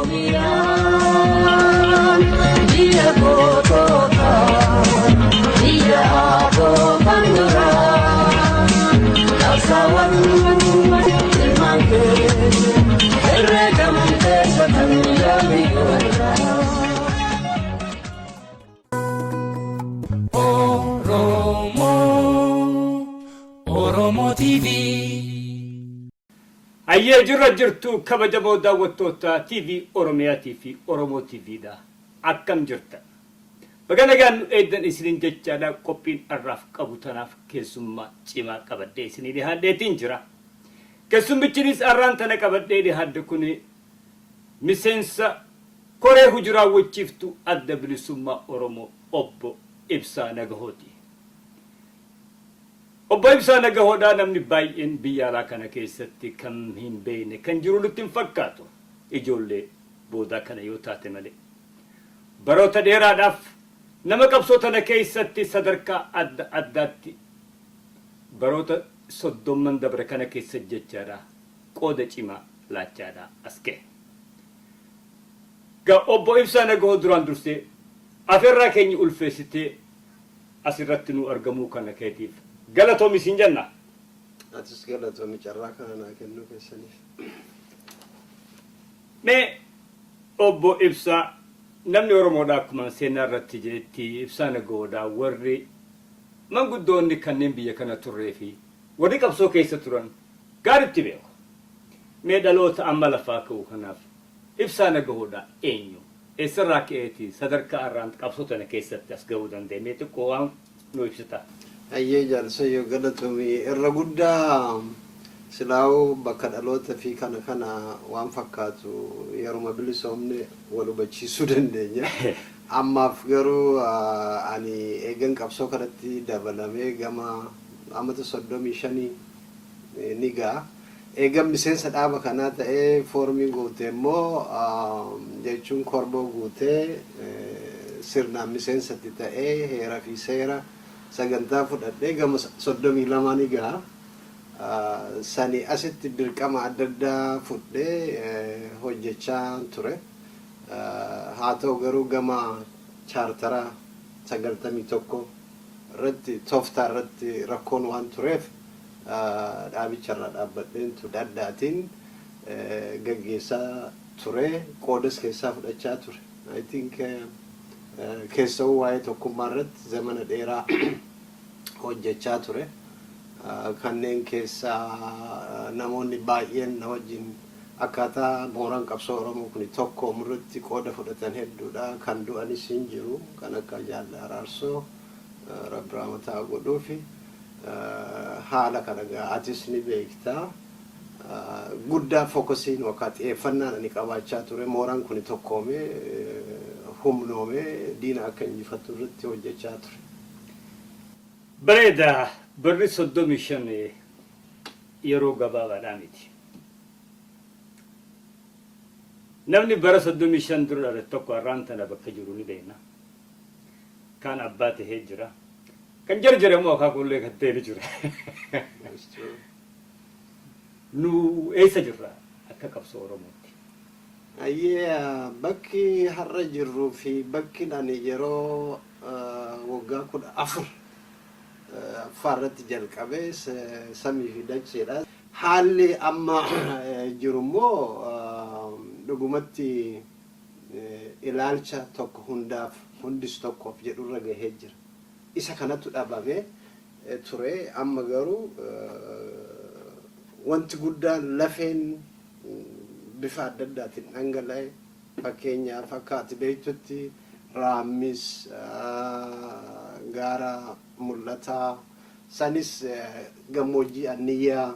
Oromiyaan biyya goototaa biyya abootan duraa qabsaawwan ilmaan kee herreegamtee sotan yoomiyyuu. Oromoo Oromoo TV. Hayyee jirra jirtu kabajamoo daawwattoota TV Oromiyaatii fi Oromoo TV dha. Akkam jirtan? Baga nagaan nu eegdan isiniin jechaadha qophiin har'aaf qabu tanaaf keessummaa cimaa qabadhee isinii dhihaadheetiin jira. Keessummichinis har'aan tana qabadhee dhihaadhe kun miseensa Koree Huji Raawwachiiftuu Adda Bilisummaa Oromoo Obbo Ibsaa Nagahooti. Obbo Ibsaa Nagahoodhaa namni baay'een biyya alaa kana keessatti kan hin beekne kan jiru nutti hin fakkaatu. Ijoollee boodaa kana yoo taate malee. Baroota dheeraadhaaf nama qabsoo tana keessatti sadarkaa adda addaatti baroota soddomman dabre kana keessa jechaadha qooda cimaa laachaadhaa as gahe. Egaa Obbo Ibsaa Nagahoo duraan dursee afeerraa keenya ulfeessitee as irratti nuu argamuu kana keetiif galatoomi siin jenna. Atis galatoomi carraa kana naa kennuu keessaniif. Mee Obbo Ibsaa namni Oromoodhaa akkuma seenaa irratti jedhetti Ibsaa Nagahoodhaa warri manguddoonni kanneen biyya kana turree fi warri qabsoo keessa turan gaaritti beeku. Mee dhaloota amma lafaa ka'u kanaaf Ibsaa Nagahoodhaa eenyu? Eessarraa ka'eeti sadarkaa arraan qabsoo tana keessatti as gahuu danda'e? Mee xiqqoo waan nuu ibsitaa? Hayyee Jaal Sayyoo galatoomi. Irra guddaa silaahuu bakka dhaloota fi kana kana waan fakkaatu yeruma bilisoomne wal hubachiisuu dandeenya. Ammaaf garuu ani eegan qabsoo kanatti dabalamee gama amata soddomii shanii ni ga'a. Eegan miseensa dhaaba kanaa ta'ee foormii guute immoo jechuun korboo guutee sirnaan miseensa itti ta'ee heera fi seera sagantaa fudhadhee gama 32 ni ga'a. Sanii asitti dirqama adda addaa fudhee hojjechaa ture. Haa ta'u garuu gama chaartaraa 91 irratti tooftaa irratti rakkoon waan tureef dhaabicha irraa dhaabbadheen ture. Addaatiin gaggeessaa ture, qoodas keessaa fudhachaa ture. I think keessa'uu waa'ee tokkummaa irratti zamana dheeraa hojjechaa ture. Kanneen keessaa namoonni baay'een na wajjin akkaataa mooraan qabsoo Oromoo kuni tokkoomu irratti qooda fudhatan hedduudha. Kan du'anis hin jiru. Kan akka Jaal Araarsoo Rabbi rahmata haa godhuufi. Haala kana egaa atis ni beekta. Guddaa focus-iin yookaan xiyyeeffannaan ani qabaachaa ture mooraan kuni tokkoomee humnoomee diina akka injifatu irratti hojjechaa ture. Bareeda, barri 35 yeroo gabaabaadhaa miti. Namni bara 35 dura dhalate tokko har'aan tana bakka jiru ni beekna. Kaan abbaa tahee jira. Kan jarjare immoo akaakuullee kan ta'e ni jira. Nu eessa jirra akka qabsoo Oromootti? Hayyee, bakki har'a jirruu fi bakki ani yeroo waggaa 14 ffaa irratti jalqabe samii fi dacheedha. Haalli amma jiru immoo dhugumatti ilaalcha tokko hundaaf hundis tokkoof jedhurra gahee jira. Isa kanatu dhabame ture. Amma garuu wanti guddaan lafeen bifa adda addaatiin dhangala'e fakkeenyaaf akka ati beektutti Raammis, gaara Mul'ataa, sanis gammoojjii Anniyyaa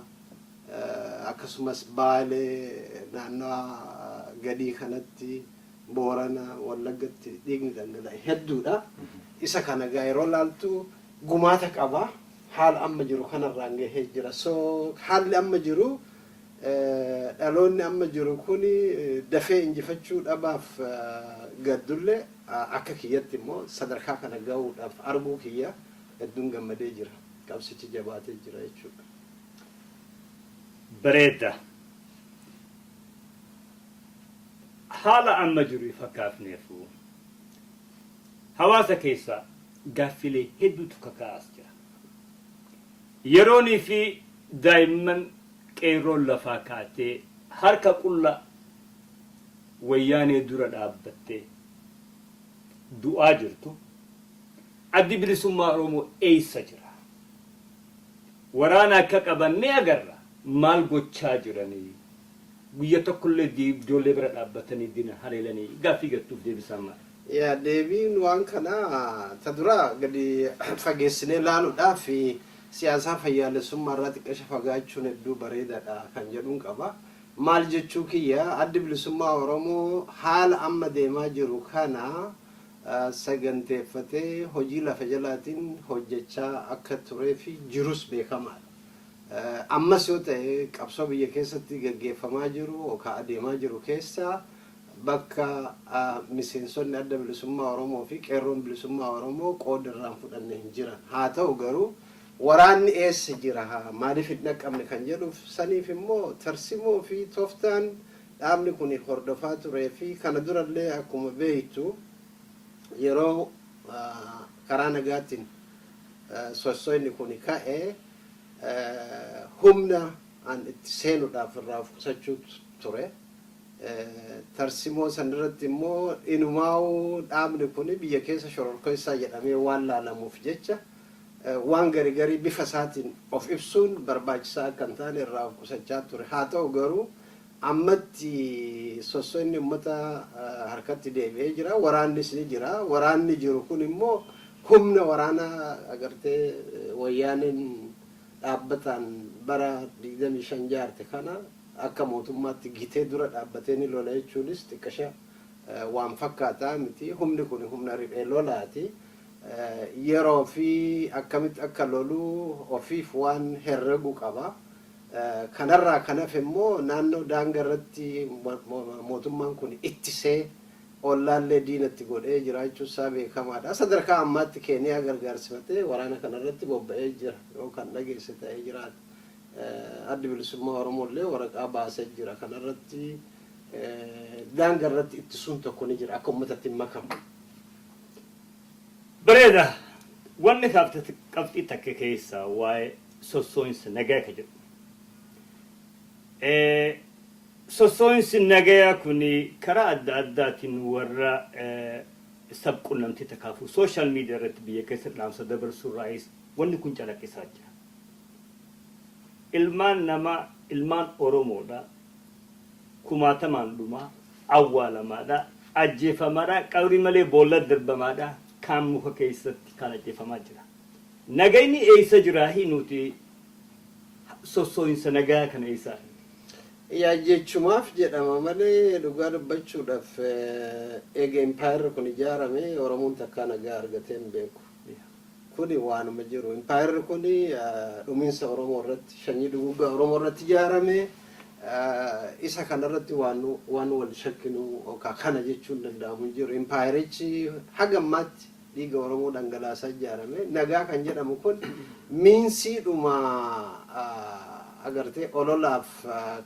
akkasumas Baale naannawa gadii kanatti Boorana, Wallaggatti dhiigni dhangala'e hedduudha. Isa kana egaa yeroo laaltu gumaata qaba. Haala amma jiru kanarraan gahee jira. So haalli amma jiru dhaloonni amma jiru kun dafee injifachuu dhabaaf gaddullee akka kiyyatti immoo sadarkaa kana gahuudhaaf arguu kiyya hedduun gammadee jira. Qabsichi jabaatee jira jechuudha. Bareeda. Haala amma jiru ifa kaafneefu hawaasa keessa gaaffilee hedduutu kaka'aas jira. Yeroonii fi daa'imman qeerroon lafaa kaatee harka qulla Wayyaanee dura dhaabbattee du'aa jirtu, Addi Bilisummaa Oromoo eessa jira? Waraana akka qaban ni agarra, maal gochaa jiranii? Guyya tokkollee ijoollee bira dhaabbatanii diina haleelanii gaaffii jettuuf deebisaan maali? Yaa, deebiin waan kanaa ta dura gadi fageessinee laaluudhaaf siyaasaa fayyaalessummaa irraa xiqqasha fagaachuun hedduu bareedaadha kan jedhuun qaba. Maal jechuu kiyya, Addi Bilisummaa Oromoo haala amma deemaa jiru kana saganteeffatee hojii lafa jalaatiin hojjechaa akka turee fi jirus beekamaadha. Ammas yoo ta'e qabsoo biyya keessatti gaggeeffamaa jiru yookaan adeemaa jiru keessa bakka miseensonni Adda Bilisummaa Oromoo fi Qeerroon Bilisummaa Oromoo qooda irraa hin fudhanne hin jiran. Haa ta'u garuu, waraanni eessa jira, maaliif hin dhaqqabne kan jedhuuf saniif immoo tarsimoo fi tooftaan dhaabni kun hordofaa turee fi kana durallee akkuma beektu yeroo karaa nagaatiin sossoyni kun ka'e humna an itti seenuudhaaf irraa of qusachuu ture. Tarsimoo san irratti immoo inumaa'uu dhaabni kun biyya keessa shororkeessaa jedhamee waan laalamuuf jecha waan gari garii bifa isaatiin of ibsuun barbaachisaa akka hin taane irraa of qusachaa ture. Haa ta'u garuu, ammatti sossoinni ummata harkatti deebi'ee jira. Waraannis ni jira. Waraanni jiru kun immoo humna waraanaa agartee Wayyaaneen dhaabbataan bara 25 jaarte kana akka mootummaatti gitee dura dhaabbatee ni lola jechuunis xiqqasha waan fakkaataa miti. Humni kun humna riphee lolaati. Yeroo fi akkamitti akka lolu ofiif waan herregu qaba. Kanarraa kan hafe immoo naannoo daanga irratti mootummaan kun ittisee ollaallee diinatti godhee jiraachuu isaa beekamaadha. Sadarkaa ammaatti Keeniyaa gargaarsifatee waraana kanarratti bobba'ee jira yoo kan dhageesse ta'ee jiraate. Addi Bilisummaa Oromoo illee waraqaa baasee jira. Kanarratti daanga irratti ittisuun tokko ni jira, akka uummatatti hin makamu. Bareeda. Wanni kaafte qabxii takka keessaa waa'ee sossoo'insa nagaa ka jedhu. Sossoo'insi nagayaa kun karaa adda addaatiin warra sab-qunnamtii takaafuu social media irratti biyya keessa dhaamsa dabarsuu irraayis wanni kun calaqqisaa jira. Ilmaan namaa, ilmaan Oromoodha, kumaatamaan dhumaa, awwaalamaadha, ajjeefamaadha, qabrii malee boolla darbamaadha, kaan muka keessatti kaan ajjeefamaa jira. Nagayni eessa jiraahi, nuti sossoo'insa nagayaa kana eessaa finne? Yaa, jechumaaf jedhama malee dhugaa dubbachuudhaaf eega impaayerri kun ijaarame Oromoon takkaa nagaa argatee hin beeku. Kuni waanuma jiru. Impaayerri kun dhumiinsa Oromoo irratti, shanyii duguggaa Oromoo irratti ijaarame. Isa kanarratti waan wal shakkinu yookaan kana jechuun danda'amu hin jiru. Impaayerichi haga ammaatti dhiiga Oromoo dhangalaasaa ijaarame. Nagaa kan jedhamu kun miinsiidhuma agartee ololaaf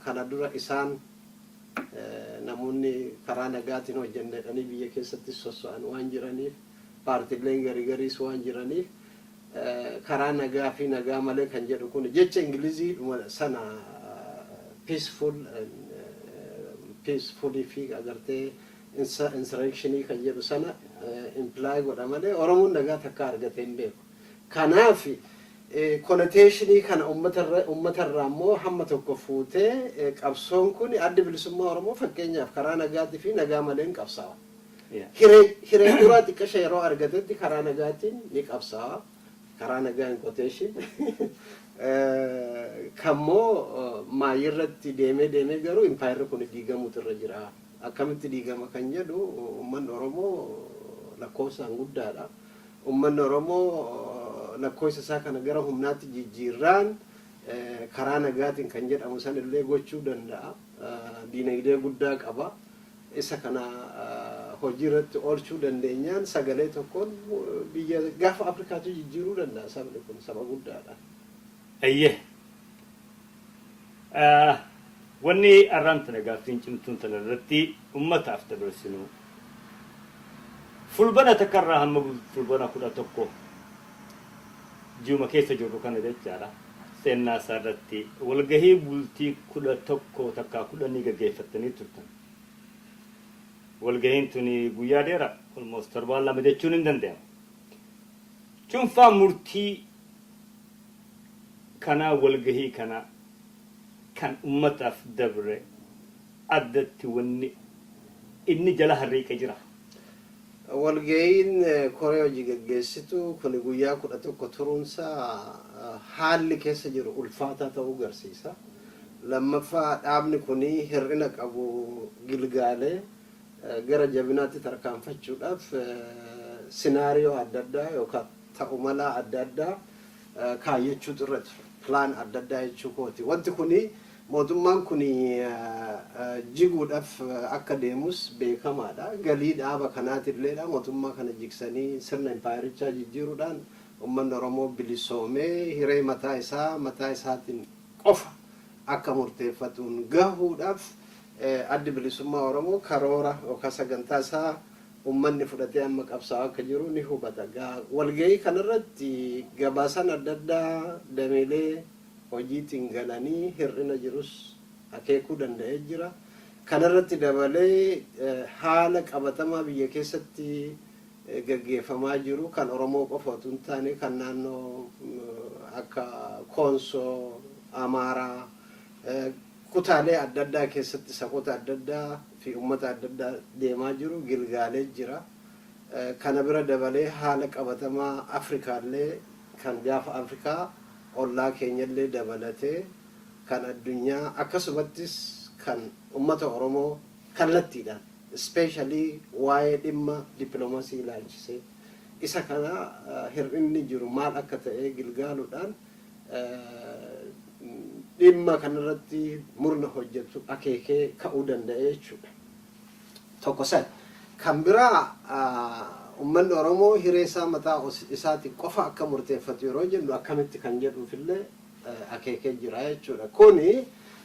kana dura isaan namoonni karaa nagaatiin hojjenna jedhanii biyya keessatti sosso'an waan jiraniif, paartiileen garii gariis waan jiraniif, karaa nagaa fi nagaa malee kan jedhu kun jecha Ingilizii sana peaceful, peacefully fi agartee insurrectionii kan jedhu sana imply godha malee Oromoon nagaa takka argatee hin beeku. Kanaaf connotationii kana uummatarraa immoo hamma tokko fuutee qabsoon kun, Addi Bilisummaa Oromoo fakkeenyaaf karaa nagaatii fi nagaa malee hin qabsaa'a. Hiree duraa xiqqasha yeroo argatetti karaa nagaatiin ni qabsaa'a. Karaa nagaa in quotation. Kammoo maayirratti deemee deemee garuu impaayerri kun diigamuutu irra jira. Akkamitti diigama kan jedhu, uummanni Oromoo lakkoofsaan guddaadha. Uummanni Oromoo lakkoofsa isaa kana gara humnaatti jijjiirraan karaa nagaatiin kan jedhamu san illee gochuu danda'a. Diinagdee guddaa qaba. Isa kana hojii irratti oolchuu dandeenyaan sagalee tokkoon biyya gaafa Afrikaatu jijjiiruu danda'a, sabni kun saba guddaadha. Ayyee. Wanni arraan tana gaaffiin cimtuun tana irratti ummataaf dabarsinu, Fulbana 1rraa hamma Fulbana 11, ji'uma keessa jirru kana jechaadha, seennaa isaa irratti walgahii bultii 11 takkaa 10 gaggeeffattanii turtan. Walgahiin tuni guyyaa dheeraa, almost torbaan 2 jechuun hin danda'ama. Cunfaa murtii kanaa, walgahii kana kan ummataaf dabre, addatti wanni inni jala harriiqe jira? Walgahiin koree hojii gaggeessitu kuni guyyaa 11 turuunsaa haalli keessa jiru ulfaataa ta'uu garsiisa. Lammaffaa, dhaabni kuni hir'ina qabu gilgaalee gara jabinaatti tarkaanfachuudhaaf scenario adda addaa yookaan ta'u malaa adda addaa kaayyachuutu irra ture. Plan adda addaa jechuu kooti. Wanti kuni mootummaan kuni jiguudhaaf akka deemus beekamaadha. Galii dhaaba kanaatilleedha. Mootummaa kana jigsanii sirna impaayerichaa jijjiiruudhaan uummanni Oromoo bilisoomee hiree mataa isaa mataa isaatiin qofa akka murteeffatuun gahuudhaaf Addi Bilisummaa Oromoo karoora yookaan sagantaa isaa uummanni fudhatee amma qabsaa'aa akka jiru ni hubata. Walgahii kanarratti gabaasaan adda addaa dameelee hojiitiin galanii hir'ina jirus akeekuu danda'ee jira. Kanarratti dabalee haala qabatamaa biyya keessatti gaggeeffamaa jiru kan Oromoo qofa otoo hin taane kan naannoo akka Koonsoo, Amaaraa, kutaalee adda addaa keessatti saboota adda addaa fi uummata adda addaa deemaa jiru gilgaalee jira. Kana bira dabalee haala qabatamaa Afrikaallee, kan gaafa Afrikaa ollaa keenyallee dabalatee, kan addunyaa, akkasumattis kan uummata Oromoo kallattiidhaan, especially waa'ee dhimma dippiloomasii ilaalchisee, isa kana hir'inni jiru maal akka ta'e gilgaaluudhaan dhimma kanarratti murna hojjetu akeekee ka'uu danda'e jechuudha. Tokko san. Kan biraa, uummanni Oromoo hiree isaa mataa isaatiin qofa akka murteeffatu yeroo jennu akkamitti kan jedhuufillee akeekee jira jechuudha. Kuni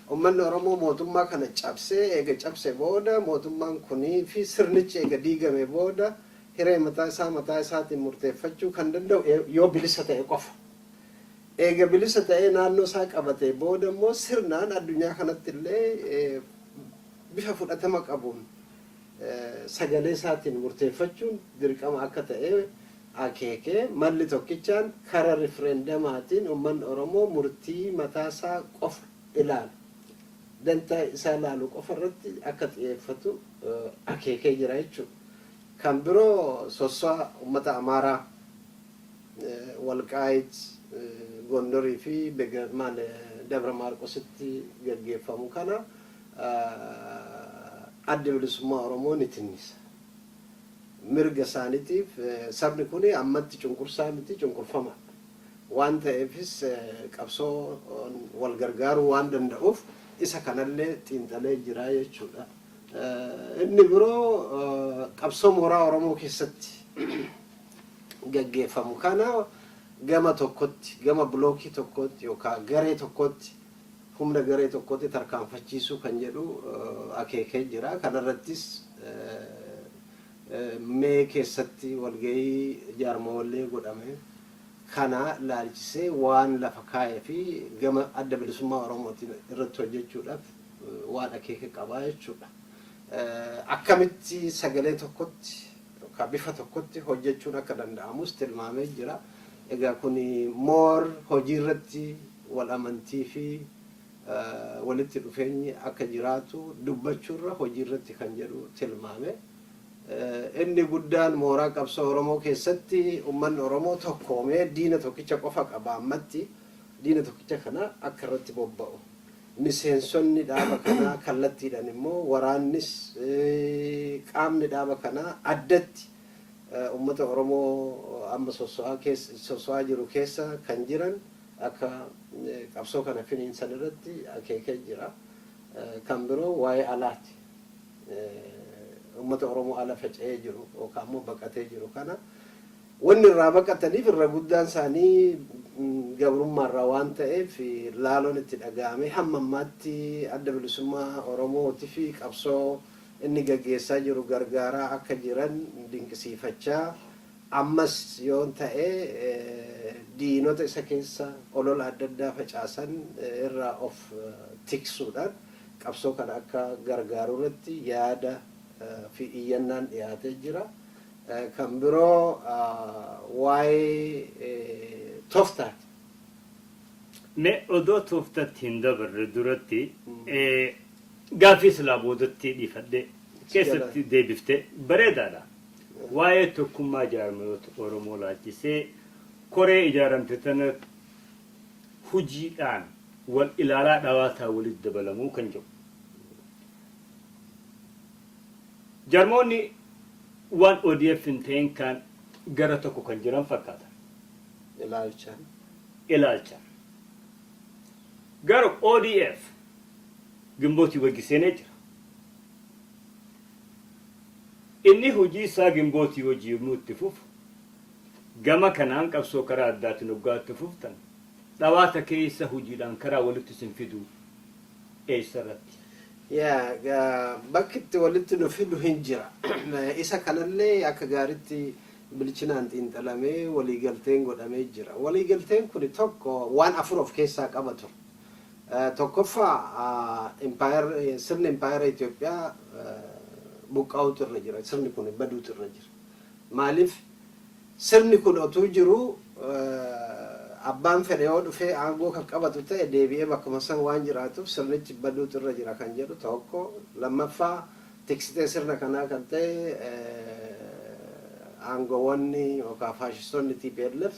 uummanni Oromoo mootummaa kana cabsee, eega cabse booda, mootummaan kunii fi sirnichi eega diigame booda, hiree mataa isaa mataa isaatiin murteeffachuu kan danda'u yoo bilisa ta'e qofa. Eega bilisa ta'ee naannoo isaa qabatee booda immoo sirnaan addunyaa kanatti illee bifa fudhatama qabuun sagalee isaatiin murteeffachuun dirqama akka ta'e akeekee, malli tokkichaan kara rifereendamaatiin uummanni Oromoo murtii mataa isaa qofa ilaalu, dantaa isaa ilaalu qofa irratti akka xiyyeeffatu akeekee jira jechuudha. Kan biroo, sosso'a uummata Amaaraa Walqaayit, Gondorii fi Dabra Maarqositti gaggeeffamu kana Addi Bilisummaa Oromoo ni tinnisa. Mirga isaaniitiif sabni kun ammatti cunqursaa miti, cunqurfamaadha. Waan ta'eefis qabsoo wal gargaaruu waan danda'uuf isa kanallee xiinxalee jira jechuudha. Inni biroo, qabsoo mooraa Oromoo keessatti gaggeeffamu kana gama tokkotti, gama blockii tokkotti yookaan garee tokkotti, humna garee tokkotti tarkaanfachiisuu kan jedhu akeekee jira. Kanarrattis mee keessatti walgahii jaarmawallee godhame kana laalchisee waan lafa kaa'ee fi gama Adda Bilisummaa Oromootiin irratti hojjechuudhaaf waan akeeke qabaa jechuudha. Akkamitti sagalee tokkotti yookaan bifa tokkotti hojjechuun akka danda'amus tilmaamee jira. Egaa kun more hojii irratti wal amantii fi walitti dhufeenyi akka jiraatu dubbachuurra hojii irratti kan jedhu tilmaame. Inni guddaan mooraa qabsoo Oromoo keessatti uummanni Oromoo tokkoomee diina tokkicha qofa qaba ammatti, diina tokkicha kana akka irratti bobba'u. Miseensonni dhaaba kanaa kallattiidhaan immoo, waraannis, qaamni dhaaba kanaa addatti uummata Oromoo amma sosso'aa jiru keessa kan jiran akka qabsoo kana finiinsan irratti akeekee jira. Kan biroo waa'ee alaati. Uummata Oromoo ala faca'ee jiru yookaan immoo baqatee jiru kana, wanni irraa baqataniif irra guddaan isaanii Gabrummaarraa waan ta'eef laaloon itti dhaga'ame hamma ammaatti Adda Bilisummaa Oromootii fi qabsoo inni gaggeessaa jiru gargaaraa akka jiran dinqisiifachaa, ammas yoo ta'e diinota isa keessa olola adda addaa facaasan irraa of tiksuudhaan qabsoo kana akka gargaaru irratti yaada fi iyyannaan dhiyaatee jira. Kan biroo waa'ee tooftaati. Mee odoo tooftatti hin dabarre duratti, gaaffii silaa boodatti dhiifadhe keessatti deebifte bareedaadha. Waa'ee tokkummaa jaarmiyoota Oromoo laalchisee koree ijaaramte tana hujiidhaan wal ilaalaa dhawaataa walitti dabalamuu kan jedhu. Jaarmoonni waan ODF hin ta'in kan gara tokko kan jiran fakkaata. Ilaalchaan. Ilaalchaan. Garuu ODF Gimbootii wajji seenee jira. Inni hojii isaa Gimbootii wajji yommuu itti fufu, gama kanaan qabsoo karaa addaatiin hoggaa itti fuftan, dhawaata keessa hojiidhaan karaa walitti isin fidu eessa irratti? Yaa, bakki itti walitti nu fidu hin jira. Isa kanallee akka gaariitti bilchinaan xiinxalamee waliigalteen godhamee jira. Waliigalteen kun tokko waan afur of keessaa qaba ture. Tokkoffaa, sirni impaayera Itoophiyaa buqqaa'utu irra jira. Sirni kun baduutu irra jira. Maaliif? Sirni kun otuu jiru abbaan fedhe yoo dhufee aangoo kan qabatu ta'e deebi'ee bakkuma san waan jiraatuuf sirnichi baduutu irra jira kan jedhu tokko. Lammaffaa, tiksitee sirna kanaa kan ta'e aangoowwanni yookaan faashistoonni TPLF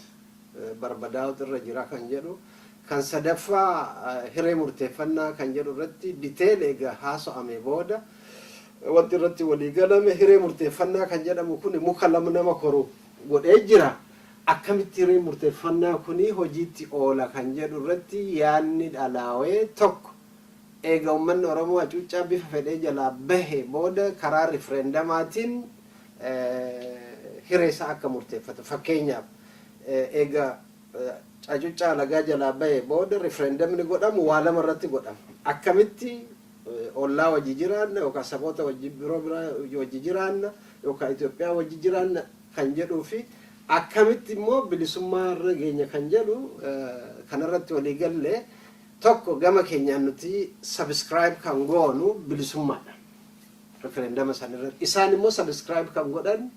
barbadaa'utu irra jira kan jedhu. Kan sadaffaa, hiree murteeffannaa kan jedhu irratti detail egaa haasa'ame booda wanti irratti walii galame, hiree murteeffannaa kan jedhamu kun muka lama nama koru godhee jira. Akkamitti hiree murteeffannaa kuni hojiitti oola kan jedhu irratti yaadni dhalaawee tokko, eega uummanni Oromoo hacuuccaa bifa fedhee jalaa bahe booda karaa rifereendamaatiin hiree isaa akka murteeffatu. Fakkeenyaaf, eega hacuuccaa alagaa jalaa bahe booda rifereendamni godhamu waa lama irratti godhama. Akkamitti ollaa wajji jiraanna yookaan saboota wajji biroo biraa wajji jiraanna yookaan Itoophiyaa wajji jiraanna kan jedhuu fi akkamitti immoo bilisummaa irra geenya kan jedhu kanarratti walii galle. Tokko, gama keenyaan nuti subscribe kan goonu bilisummaadha. Referendama san irratti. Isaan immoo subscribe kan godhan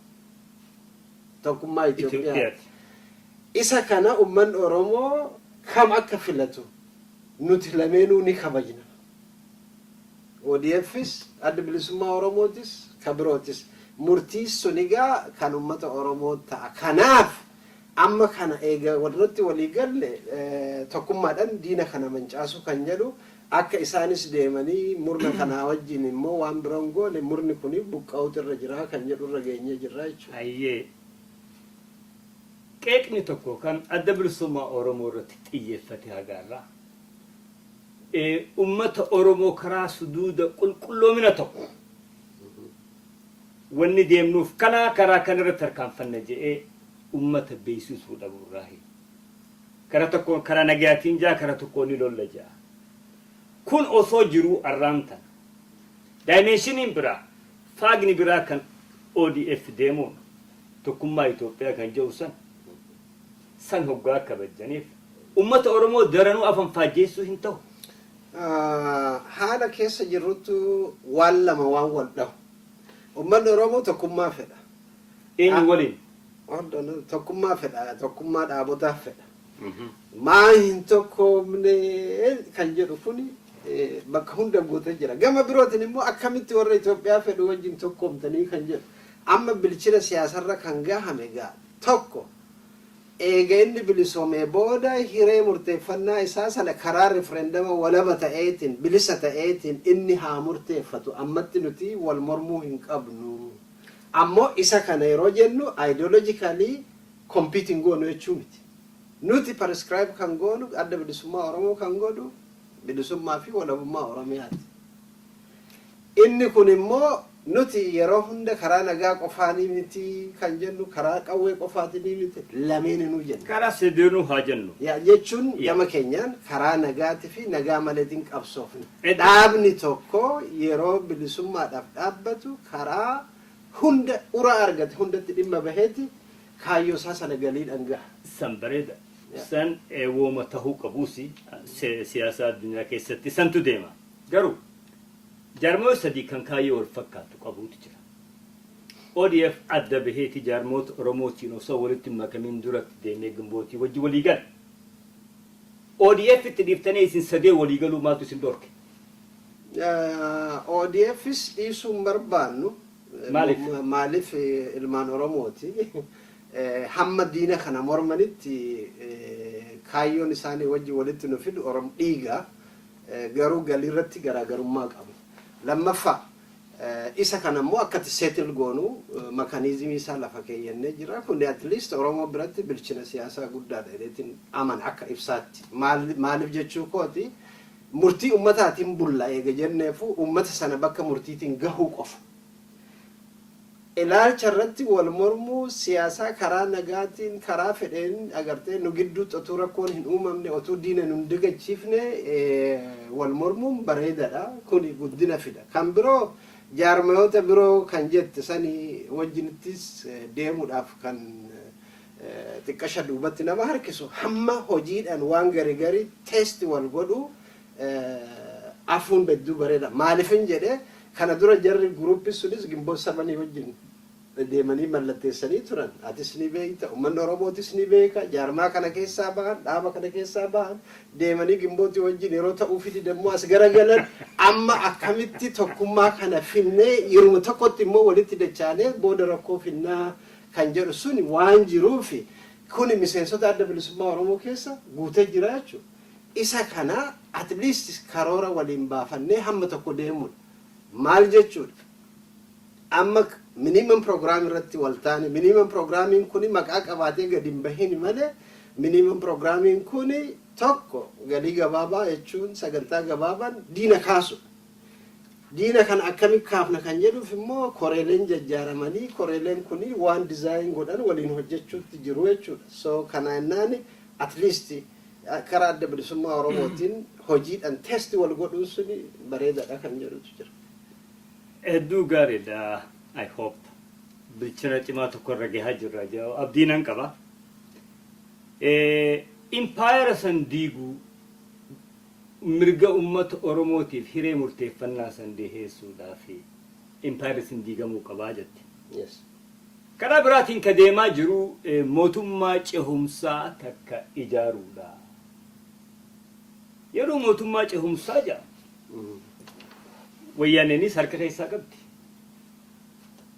tokkummaa Itoophiyaa. Itoophiyaati. Isa kana uummanni Oromoo kam akka filatu nuti lameenuu ni kabajna. ODFs, Adda Bilisummaa Oromootis, ka birootis. Murtii sun egaa kan uummata Oromoo ta'a. Kanaaf amma kana eega walirratti walii galle, tokkummaadhaan diina kana mancaasuu kan jedhu akka isaanis deemanii murna kanaa wajjin immoo waan biroon goone, murni kuni buqqa'uutu irra jira kan jedhu irra geenyee jirra jechuudha. Hayyee. Qeeqni tokko kan Adda Bilisummaa Oromoo irratti xiyyeeffate hagaarraa, ummata Oromoo karaa suduuda qulqulloomina tokko wanni deemnuuf kanaa karaa kanarratti tarkaanfanna jedhee ummata beeksisuu dhabuurraahi. Kara tokkoon karaa nagayaatiin jaa, kara tokkoon ni lolla jaa. Kun osoo jiruu arraan tana dimensioniin biraa, faagni biraa kan ODF deemuun tokkummaa Itoophiyaa kan jedhu san hoggaa kabajjaniif ummata Oromoo daranuu afan faajjeessuu hin ta'u. Haala keessa jirrutu waan lama waan wal dhahu. Uummanni Oromoo tokkummaa fedha. Eenyu waliin? Tokkummaa fedha. Tokkummaa dhaabotaaf fedha. Maa hin tokkoomne kan jedhu kuni bakka hunda guutee jira. Gama birootiin immoo akkamitti warra Itoophiyaa fedhu wajjin tokkoomtanii kan jedhu. Amma bilchina siyaasarra kan gahame gaa tokko, eega inni bilisoomee booda hiree murteeffannaa isaa sana karaa riferendama walaba ta'eetiin, bilisa ta'eetiin inni haa murteeffatu, ammatti nuti wal mormuu hin qabnu. Ammoo isa kana yeroo jennu ideologically competing goonu jechuu miti. Nuti prescribe kan goonu, Adda Bilisummaa Oromoo kan godhu, bilisummaa fi walabummaa Oromiyaati. Inni kun immoo Nuti yeroo hunda karaa nagaa qofaanii miti kan jennu, karaa qawwee qofaatinii miti, lameeninuu jenna. Karaa sadeenuu haa jennu. Yaa jechuun gama keenyaan karaa nagaatii fi nagaa maleetiin qabsoofne. Dhaabni tokko yeroo bilisummaadhaaf dhaabbatu karaa hunda uraa argate hundatti dhimma baheeti kaayyoo isaa sana galiidhaan gaha. San bareeda. San wooma tahuu qabuusi siyaasa addunyaa keessatti santu deema. Garuu jaarmoota sadii kan kaayyoo wal fakkaatu qabuutu jira. ODF adda baheeti jaarmoota Oromootiin osoo walitti makamiin duratti deemee Gimbootii wajji walii gala. ODF itti dhiiftanii isin sadee walii galuu maaltu isin dhorke? ODFs dhiisuu hin barbaannu. Maaliif? Maaliif, ilmaan Oromooti. Hamma diina kana mormanitti kaayyoon isaanii wajji walitti nu fidu Orom dhiiga. Garuu galiirratti garaagarummaa qabu. Lammaffaa, isa kana immoo akkatti settle goonu mechanismii isaa lafa keeyyannee jira. Kun at least Oromoo biratti bilchina siyaasaa guddaadha jedheetiin amana akka ibsaatti. Maaliif jechuu kooti, murtii ummataatiin bulla eega jenneefu ummata sana bakka murtiitiin gahuu qofa. Ilaalcha irratti wal mormuu siyaasaa karaa nagaatiin karaa fedheen agartee nu gidduutti otuu rakkoon hin uumamne, otuu diina nu hin dagachiifne wal mormuun bareedaadha. Kuni guddina fida. Kan biroo, jaarmayoota biroo kan jette sanii wajjinittis deemuudhaaf kan xiqqasha duubatti nama harkisu hamma hojiidhaan waan gari gari test wal godhu afuun hedduu bareeda. Maaliifin jedhee, kana dura jarri groupii sunis Ginboot sabanii wajjin deemanii mallatteessanii turan. Atis ni beekta, uummanni Oromootis ni beeka. Jaarmaa kana keessaa bahan, dhaaba kana keessaa bahan, deemanii Gimbootii wajjin yeroo ta'uu fidi dammoo as garagalan. Amma akkamitti tokkummaa kana finnee yeruma tokkotti immoo walitti dachaanee booda rakkoo finnaa kan jedhu suni waan jiruufi kuni miseensota Adda Bilisummaa Oromoo keessa guutee jira jechuudha. Isa kana at least karoora waliin baafannee hamma tokko deemudha. Maal jechuudha? Amma minimum program irratti wal taane, minimum programmiin kuni maqaa qabaatee gadi hin bahin malee, minimum programmiin kuni tokko galii gabaabaa jechuun sagantaa gabaabaan diina kaasudha. Diina kana akkamitti kaafna kan jedhuuf immoo koreeleen jajjaaramanii koreeleen kuni waan design godhan waliin hojjechuutti jiru jechuudha. So kana jennaan at least karaa Adda Bilisummaa Oromootiin hojiidhaan test wal godhuun suni bareedaadha kan jedhutu jira. Hedduu gaariidha. I hope bilchina cimaa tokko irra gahaa jirra. Abdii nan qaba. Impaayera san diiguu, mirga uummata Oromootiif hiree murteeffannaa san dhiheessuudhaaf impaayerri sun diigamuu qabaa jette. Yes. Karaa biraatiin ka deemaa jiru mootummaa cehumsaa takka ijaaruudha. Yeroo mootummaa cehumsaa jedhamu Wayyaaneenis harka keessaa qabdi.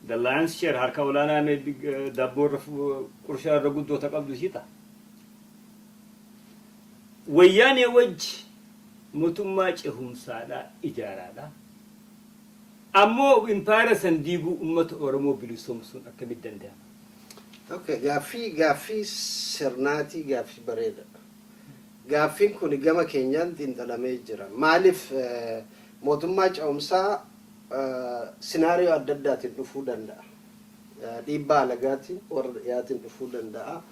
The lion's share, harka olaanaa daabboo irra qurshaa irra guddoota qabdu ishii ta'a. Wayyaanee wajji mootummaa cehumsaadhaa ijaaraadha. Ammoo impaayera san diiguu, uummata Oromoo bilisoomsuun akkamitti danda'ama? Okay, gaaffii sirnaatii, gaaffii bareeda. Gaaffiin kun gama keenyaan xiinxalamee jira. Maaliif, mootummaa ce'umsaa scenario adda addaatiin dhufuu danda'a. Dhiibbaa alagaatiin, warra dhiyaatiin dhufuu danda'a.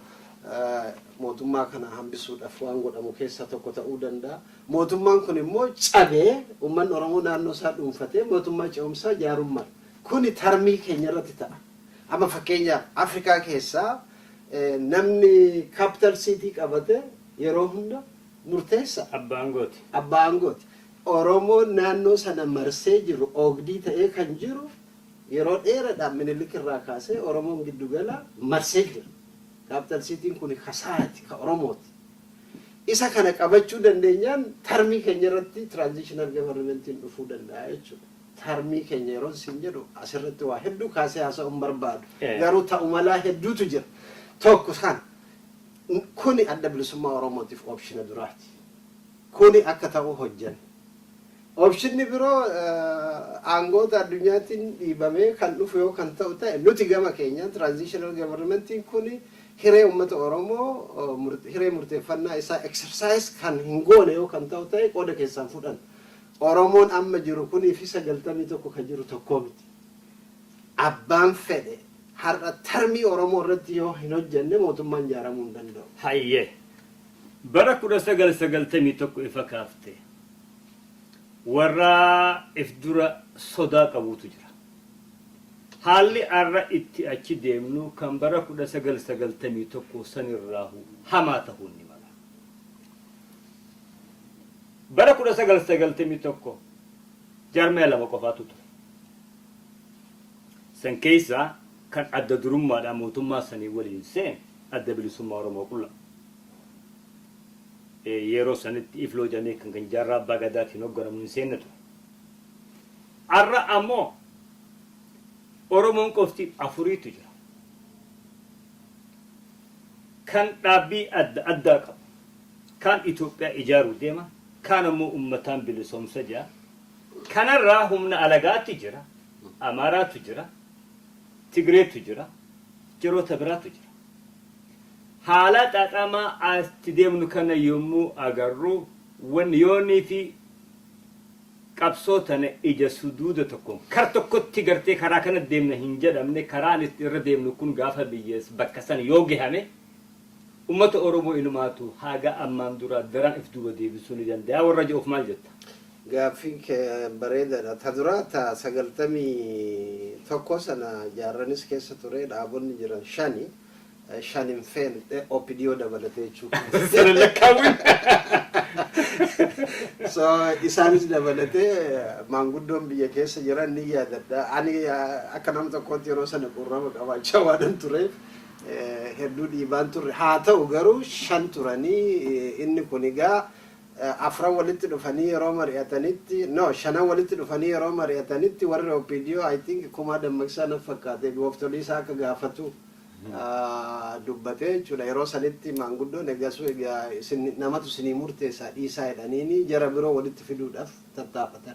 Mootummaa kana hambisuudhaaf waan godhamu keessaa tokko ta'uu danda'a. Mootummaan kun immoo cabee uummanni Oromoo naannoo isaa dhuunfatee mootummaa ce'umsaa ijaaruu. Kuni termii keenya irratti ta'a. Amma fakkeenyaaf Afrikaa keessaa namni capital city qabate yeroo hunda murteessa. Abbaa aangooti. Abbaa aangooti. Oromoon naannoo sana marsee jiru oogdii ta'ee kan jiru yeroo dheeraadhaan Minilik irraa kaasee Oromoon giddugala marsee jira. Capital cityn kun kasaati, ka Oromooti. Isa kana qabachuu dandeenyaan termii keenya irratti transitional governmentiin dhufuu danda'a jechuudha. Termii keenya yeroo isin jedhu asirratti waa hedduu kaasee haasa'uu hin barbaadu. Garuu ta'u malaa hedduutu jira. Tokko kan kuni Adda Bilisummaa Oromootiif optiona duraati. Kuni akka ta'u hojjanna. Optionni biroo aangoota addunyaatiin dhiibamee kan dhufu yoo kan ta'u ta'e, nuti gama keenyaan transitional governmentiin kuni hiree uummata Oromoo hiree murteeffannaa isaa exercise kan hin goone yoo kan ta'u ta'e qooda keessaan fudhan. Oromoon amma jiru kunii fi 91 kan jiru tokkoo miti. Abbaan fedhe har'a termii Oromoo irratti yoo hin hojjenne mootummaan ijaaramuu hin danda'u. Hayyee. Bara 1991 ifa kaafte. Warra if dura sodaa qabuutu jira. Haalli har'a itti achi deemnu kan bara 1991 sanirraahu hamaa ta'uu ni mala. Bara 1991 jaarmaya lama qofaatu ture. San keessaa kan adda durummaadhaan mootummaa sanii waliin seene Adda Bilisummaa Oromoo qulla. Yeroo sanitti IFLO jedhamee kan Jaarraa Abbaa Gadaatiin hoogganamu hin seenne ture. Har'a ammoo Oromoon qofti afuriitu jira. Kan dhaabbii adda addaa qabu. Kaan Itoophiyaa ijaaruu deema, kaan ammoo uummataan bilisoomsa jira. Kanarraa humna alagaatti jira, Amaaraatu jira, Tigreetu jira, jiroota biraatu jira. Haala xaxamaa asitti deemnu kana yommuu agarru, wanni yoonii fi qabsoo tana ija suduuda tokkoon kar tokkotti gartee karaa kana deemna hin jedhamne, karaan itti irra deemnu kun gaafa biyyees bakka san yoo gahame ummata Oromoo inumaatu haga ammaan dura daran if duuba deebisuu ni danda'a. Warra jedhuuf maal jetta? Gaaffiin kee bareedaadha. Ta duraa ta 91 sana jaarranis keessa ture, dhaabonni jiran shani. Shan hin feene, OPDO dabalatee jechuudha. Sana lakkaawwin. So isaanis dabalatee maanguddoon biyya keessa jiran ni yaadadha. Ani akka nama tokkootti yeroo sana qurrama qabaachaa waanan tureef hedduu dhiibaan turre. Haa ta'u garuu shan turanii, inni kun egaa afran walitti dhufanii yeroo mari'atanitti, no, shanan walitti dhufanii yeroo mari'atanitti, warri OPDO, I think Kumaa Dammaqsaa na fakkaate, gooftolii isaa akka gaafatu dubbatee jechuudha. Yeroo sanitti maanguddoon egasuu egaa isin namatu isinii murteessaa dhiisaa jedhaniini jara biroo walitti fiduudhaaf tattaafatan.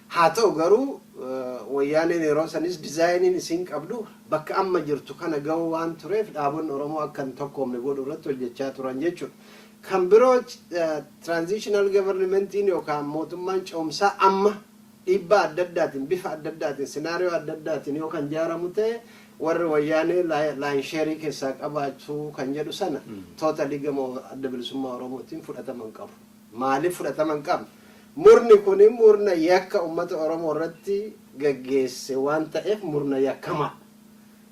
Haa ta'u garuu Wayyaaneen yeroo sanis designiin isin qabdu bakka amma jirtu kana ga'uu waan tureef dhaabonni Oromoo akka hin tokkoomne godhu irratti hojjechaa turan jechuudha. Kan biroo transitional governmentiin yookaan mootummaan ce'umsaa amma dhiibbaa adda addaatiin, bifa adda addaatiin, scenario adda addaatiin yoo kan ijaaramu ta'e, warri Wayyaanee lion shareii keessaa qabaachuu kan jedhu sana totally gama Adda Bilisummaa Oromootiin fudhatama hin qabu. Maaliif fudhatama hin qabne? Murni kun murna yakka uummata Oromoo irratti gaggeesse waan ta'eef murna yakkamaadha.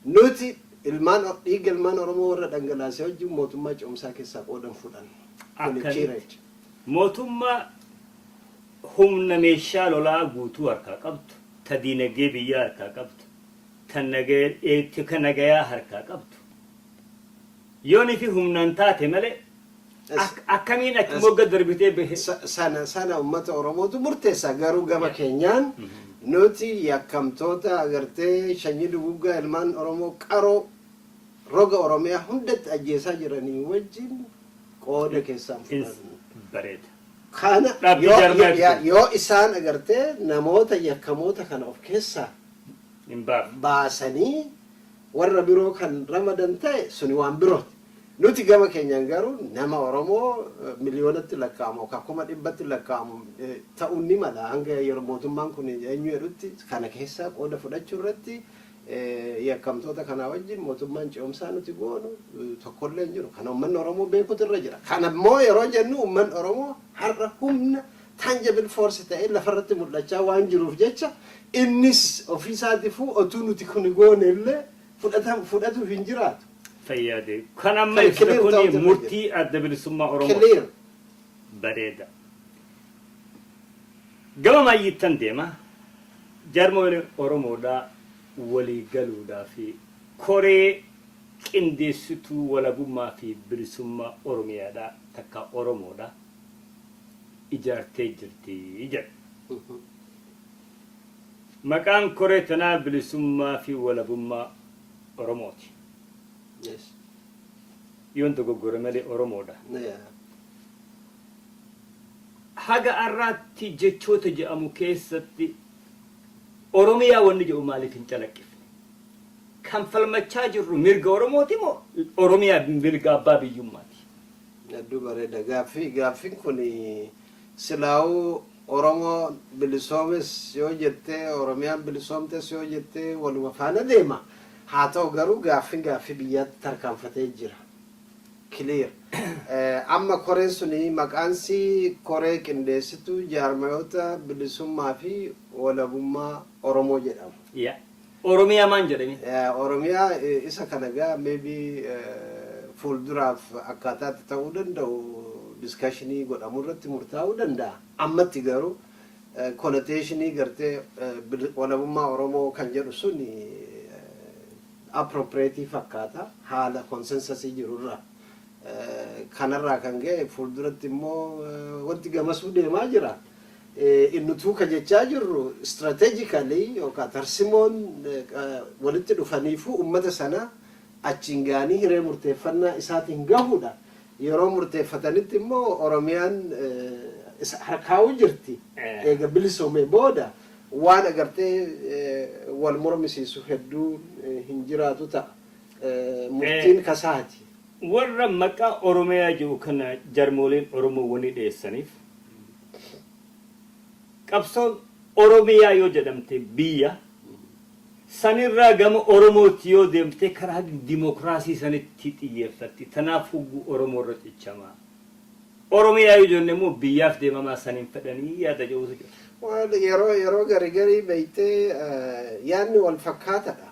Nuti ilmaan dhiiga ilmaan Oromoo warra dhangalaase wajjin mootummaa ce'umsaa keessaa qoodan fudhannu. Kuni clear jechuudha. Mootummaa humna meeshaa lolaa guutuu harkaa qabdu, ta diinagdee biyyaa harkaa qabdu, ta nagayaa harkaa qabdu. Yoonii fi humnaan taate malee akkamiin achi mogga darbitee bahe? Sana uummata Oromootu murteessa. Garuu gama keenyaan nuti yakkamtoota agartee sanyii duguggaa ilmaan Oromoo qaroo roga Oromiyaa hundatti ajjeesaa jiranii wajjin qooda keessaan fudhannu. Bareeda. Kana Dhaabbii jaarmaa yoo isaan agartee namoota yakkamoota kana of keessaa hin baafne baasanii warra biroo kan ramadan ta'e, suni waan birooti. Nuti gama keenyaan garuu nama Oromoo miliyoonatti lakkaa'amu yookaan 100,000tti lakkaa'amu ta'uun ni mala, hanga yeroo mootummaan kun eenyu jedhutti kana keessaa qooda fudhachuu irratti yakkamtoota kanaa wajjin mootummaan ce'umsaa nuti goonu tokkollee hin jiru. Kana uummanni Oromoo beekutu irra jira. Kana immoo yeroo jennu uummanni Oromoo har'a humna tangible force ta'ee lafarratti mul'achaa waan jiruuf jecha innis ofiisaatiifuu otuu nuti kun goone illee fudhatuuf hin jiraatu. Fayyaade. Kan amma Kan ibsite clear kuni ta'utu irra murtii Adda Bilisummaa Oromoo. Clear. Bareeda. Gama maayyiittan deema. Jaarmoleen Oromoodhaa walii galuudhaa fi koree qindeessituu walabummaa fi bilisummaa Oromiyaadhaa takka Oromoodha ijaartee jirti jedha. Maqaan koree tanaa Bilisummaa fi Walabummaa Oromooti. Yoon dogoggore malee Oromoodha. Haga har'aatti jechoota jedhamu keessatti Oromiyaa wanni jedhu maaliif hin calaqqifne? Kan falmachaa jirru mirga Oromooti moo Oromiyaa mirga abbaa biyyummaati? Hedduu bareeda. Gaaffiin kun silaa'uu Oromoo bilisoomes yoo jettee, Oromiyaan bilisoomtes yoo jettee, waluma faana deema. Haa ta'u garuu gaaffiin gaaffii biyyaatti tarkaanfatee jira. Clear. Amma koreen suni maqaansi Koree Qindeessituu Jaarmayoota Bilisummaa fi Walabummaa Oromoo jedhama. Ya. Oromiyaa maan jedhame? Oromiyaa isa kana gaa maybe fuulduraaf akkaataatti ta'uu danda'u discussionii godhamu irratti murtaa'uu danda'a. Ammatti garuu connotationii gartee walabummaa Oromoo kan jedhu sun appropriate fakkaata haala consensusii jirurraa. Kanarraa kan ga'e fuulduratti immoo wanti gamasuu deemaa jira. Innutuu ka jechaa jirru strategically yookaan tarsimoon walitti dhufaniifuu ummata sana achiin ga'anii hiree murteeffannaa isaatiin gahuudha. Yeroo murteeffatanitti immoo Oromiyaan isa harkaa'uu jirti. Eega bilisoomee booda waan agartee wal mormisiisu hedduu hin jiraatu ta'a. Murtiin kasaati. Warra maqaa Oromiyaa jedhu kana jarmooleen Oromoo wani dhiyeessaniif, qabsoon Oromiyaa yoo jedhamte biyya sanirraa gama Oromootti yoo deemte karaa dimokiraasii sanitti xiyyeeffatti. Tanaaf hugguu Oromoo irra cichamaa. Oromiyaa yoo jenne immoo biyyaaf deemamaa saniin fedhanii yaada jedhutu jira. Well, yeroo gari garii beeytee yaadni wal fakkaatadha.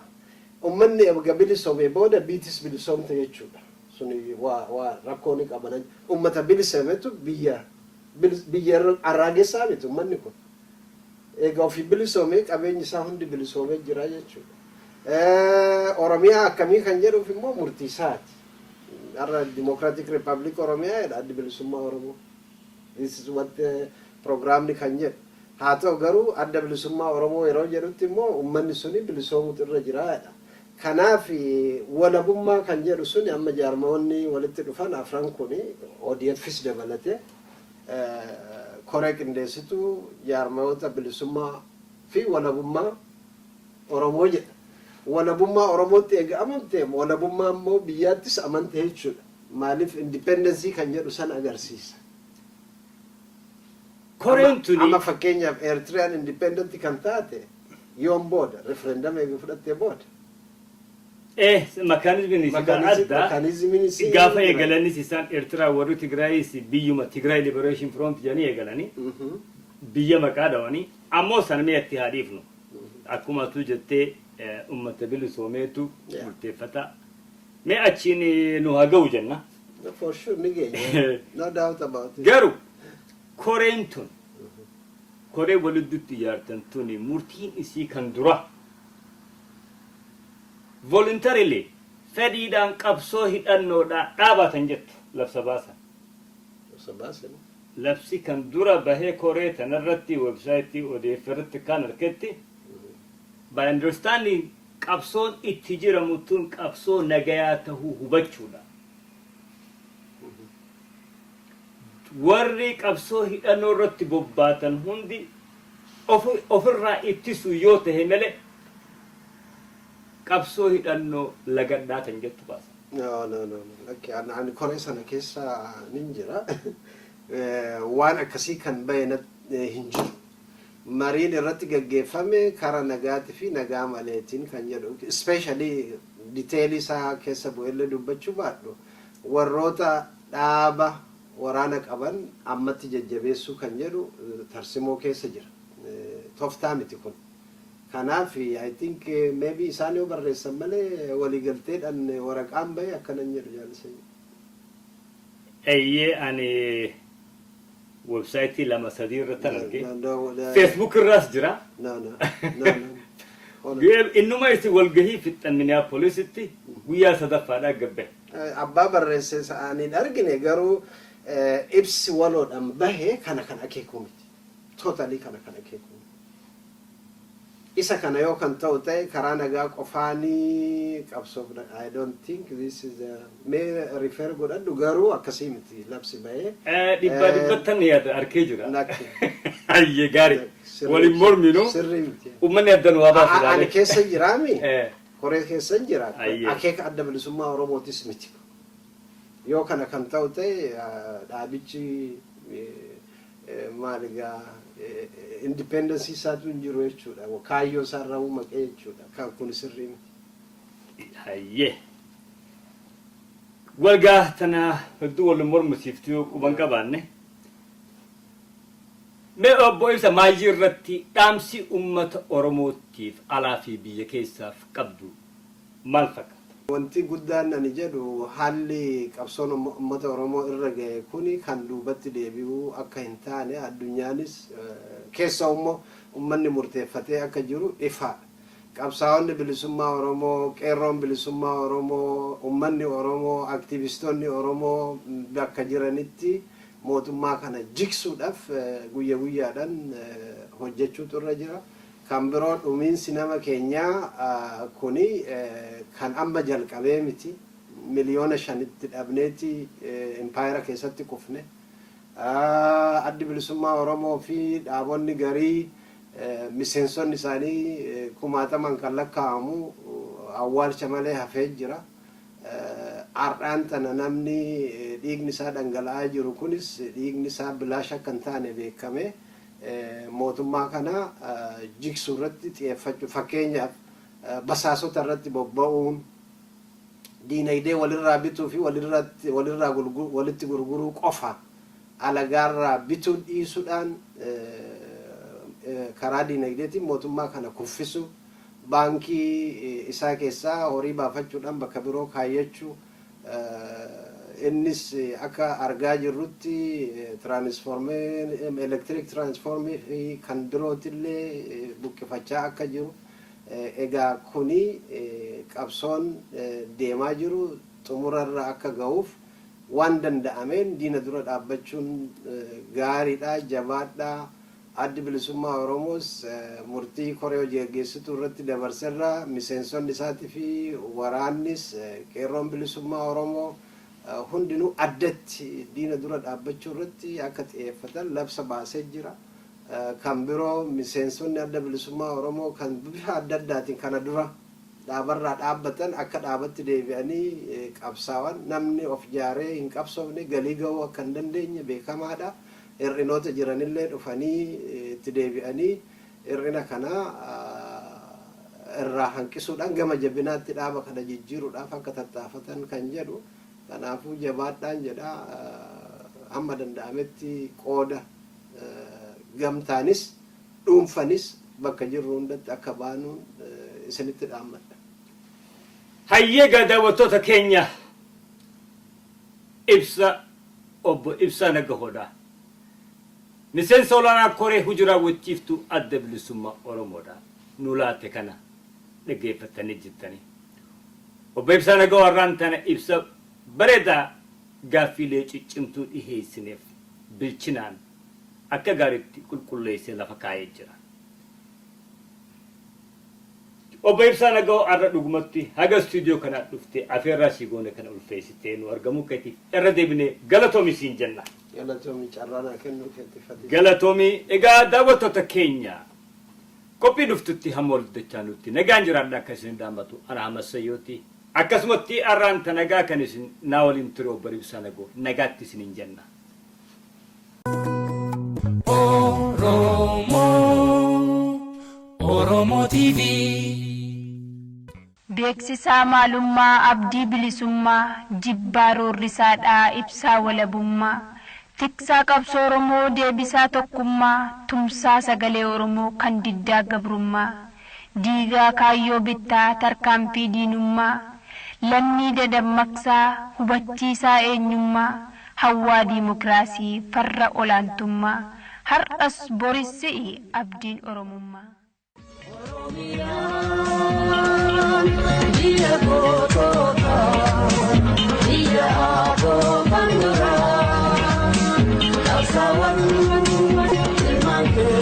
Ummanni erga bilisoomee booda biitis bilisoomte jechuudha. Suni waa rakkoo ni qaban. Ummata bilisoometu biyya arraagessaa miti ummanni kun. Egaa ofii bilisoomee qabeenyi isaa hundi bilisoomee jira jechuudha. Oromiyaa akkamii kan jedhuuf immoo murtii isaati. Har'a Democratic Republic Oromiyaa jedha Addi Bilisummaa Oromoo. This is what programni kan jedhu. Haa ta'u garuu Adda Bilisummaa Oromoo yeroo jedhutti immoo uummanni suni bilisoomutu irra jira jedha. Kanaaf walabummaa kan jedhu suni amma jaarmoonni walitti dhufan afran kuni, ODFs dabalatee, Koree Qindeessituu Jaarmoota Bilisummaa fi Walabummaa Oromoo jedha. Walabummaa Oromootti eega amante, walabummaa immoo biyyaattis amante jechuudha. Maaliif independence kan jedhu san agarsiisa. Koreen tuni Amma fakkeenyaaf Eertiriyaan independent kan taate yoom booda? Referendum eega fudhattee booda. Mechanismiin isii adda. Mechanismiin isii Gaafa eegalanis isaan Eertiraa warri Tigraayis biyyuma Tigraay Liberation Front jedhanii eegalanii biyya maqaa dhawanii, ammoo sana mee itti haa dhiifnu. Akkuma tu jettee ummata bilisoomeetu murteeffata. Mee achiin nu haa ga'u jenna. For sure ni geenya. No doubt about it. Garuu koreen tun, koree waliddutti ijaartan tuni, murtiin isii kan dura voluntarily fedhiidhaan qabsoo hidhannoodhaa dhaabatan jettu labsa baasan. Labsa baasan. Labsi kan dura bahee koree tanarratti websaayitii ODF irratti kan argetti, by understanding qabsoon itti jiramu tun qabsoo nagayaa tahuu hubachuudha. Warri qabsoo hidhannoo irratti bobbaatan hundi ofirraa ittisu yoo tahe malee qabsoo hidhannoo lagadhaa kan jettu baasa. No, no, no, no. Lakki, ani koree sana keessa nin jira. Waan akkasii kan bahe hin jiru. Mariin irratti gaggeeffame kara nagaatii fi nagaa maleetiin kan jedhu, especially detailii isaa keessa bu'ellee dubbachuu baadhu, warroota dhaaba waraana qaban ammatti jajjabeessuu kan jedhu tarsimoo keessa jira. Tooftaa miti kun. Kanaaf I think maybe isaan yoo barreessan malee waliigalteedhaan waraqaan bahe akkanan jedhu jaallisanii. Eeyyee, ani websaayitii lama sadii irratti arge. Facebook irraas jira. No, no, no, no. Innuma isin walgahii fixxan Minneapolisitti guyyaa sadaffaadhaa gabbe. Abbaa barreesse ani hin argine, garuu ibsi waloodhaan bahe kana kan akeeku miti. Totally kana kan akeeku miti. Isa kana yoo kan ta'u ta'e karaa nagaa qofaanii qabsoof, I don't think this is a, mee refer godhadhu, garuu akkasii miti labsi bahee. Dhibbaa dhibbattan yaada arkee jira. Lakki. Hayyee, gaarii. Waliin morminu. Sirrii miti. Uummanni adda nu haa baasu. Ani keessa jiraami. Koree keessa jira. Akeeka Adda Bilisummaa Oromootis miti. Yoo kana kan ta'u ta'e dhaabichi Maal egaa, independence isaatu hin jiru jechuudha. Kaayyoo isaarraa maqee jechuudha. Kan kun sirrii miti. Hayyee. Walgaa tana hedduu wal mormisiiftuu yoo quban qabaanne. Mee obbo Ibsa, maayii irratti dhaamsi uummata Oromootiif alaa fi biyya keessaaf qabdu maal fakkaata? Wanti guddaan ani jedhu, haalli qabsoon uummata Oromoo irra ga'e kuni kan duubatti deebi'uu akka hin taane, addunyaanis keessa immoo uummanni murteeffatee akka jiru ifaadha. Qabsaa'onni bilisummaa Oromoo, qeerroon bilisummaa Oromoo, uummanni Oromoo, aktivistoonni Oromoo bakka jiranitti mootummaa kana jigsuudhaaf guyya guyyaadhaan hojjechuutu irra jira. Kan biroo, dhumiinsi nama keenyaa kuni kan amma jalqabee miti. 5 miliyoona dhabneeti impaayera keessatti kufne. Addi Bilisummaa Oromoo fi dhaabonni garii miseensonni isaanii kumaataman kan lakkaa'amu awwaalcha malee hafee jira. Har'aan tana namni dhiigni isaa dhangala'aa jiru kunis dhiigni isaa bilaasha akka hin taane beekame mootummaa kana jigsuu irratti xiyyeeffachuu, fakkeenyaaf basaasota irratti bobba'uun, diinagdee walirraa bituu fi walirraa walitti gurguruu qofa alagaarraa bituu dhiisuudhaan karaa diinagdeetiin mootummaa kana kuffisu, baankii isaa keessaa horii baafachuudhaan bakka biroo kaayyachuu, innis akka argaa jirrutti tiraanisfoormee, elektiriik tiraanisfoormii fi kan birootillee buqqifachaa akka jiru. Egaa kuni qabsoon deemaa jiru xumurarra akka ga'uuf waan danda'ameen diina dura dhaabbachuun gaariidha. Jabaadha. Addi Bilisummaa Oromoos murtii koree hojii gaggeessituu irratti dabarserra miseensonni isaatii fi waraannis, qeerroon bilisummaa Oromoo hundinuu addatti diina dura dhaabbachuu irratti akka xiyyeeffatan labsa baasee jira. Kan biroo, miseensonni Adda Bilisummaa Oromoo kan bifa adda addaatiin kana dura dhaabarraa dhaabbatan akka dhaabatti deebi'anii qabsaawan. Namni of jaaree hin qabsoofne galii ga'uu akka hin dandeenye beekamaadha. Hir'inoota jiranillee dhufanii itti deebi'anii hir'ina kana irraa hanqisuudhaan gama jabinaatti dhaaba kana jijjiiruudhaaf akka tattaafatan kan jedhu. Kanaafuu jabaadhaan jedha. Hamma danda'ametti qooda gamtaanis dhuunfanis bakka jirru hundatti akka baanuun isinitti dhaammadha. Hayyee, daawwattoota keenya, ibsa obbo Ibsaa Nagahoodha. Miseensa olaanaa koree hojii raawwachiiftuu Adda Bilisummaa Oromoodha. Nu laate kana dhaggeeffattanii jirtanii. Obbo Ibsaa Nagahoo har'aan tana ibsa bareedaa gaaffiilee ciccimtuu dhiheessineef bilchinaan akka gaariitti qulqulleessee lafa kaa'ee jira. Obbo Ibsaa Nagahoo, har'a dhugumatti haga istuudiyoo kanaa dhuftee afeerraa sii goone kana ulfeessitee nu argamuu keetiif irra deebinee galatoomi siin jenna. Galatoomii, carraa naa kennuu keetti fadhi. Galatoomii. Egaa daawwattoota keenya, qophii dhuftutti hamma wal dachaa nutti nagaan jiraadha akka isin dhaammatu ana Hamasayyooti. Akkasumatti har'aan ta nagaa kan isin naa waliin ture obbo Ibsaa Nagoo, nagaatti isiniin jenna. Oromoo, Oromoo TV. Beeksisaa maalummaa abdii bilisummaa, jibbaa roorrisaadhaa ibsaa walabummaa, tiksaa qabsoo Oromoo, deebisaa tokkummaa, tumsaa sagalee Oromoo kan diddaa gabrummaa, diigaa kaayyoo bittaa tarkaanfii diinummaa, lammii dadammaqsaa, hubachiisaa eenyummaa, hawwaa diimokiraasii, farra olaantummaa, har'as boris si'i abdiin Oromummaa. Biyya gootota, biyya abootan duraa, qabsaawwan ilmaan kee.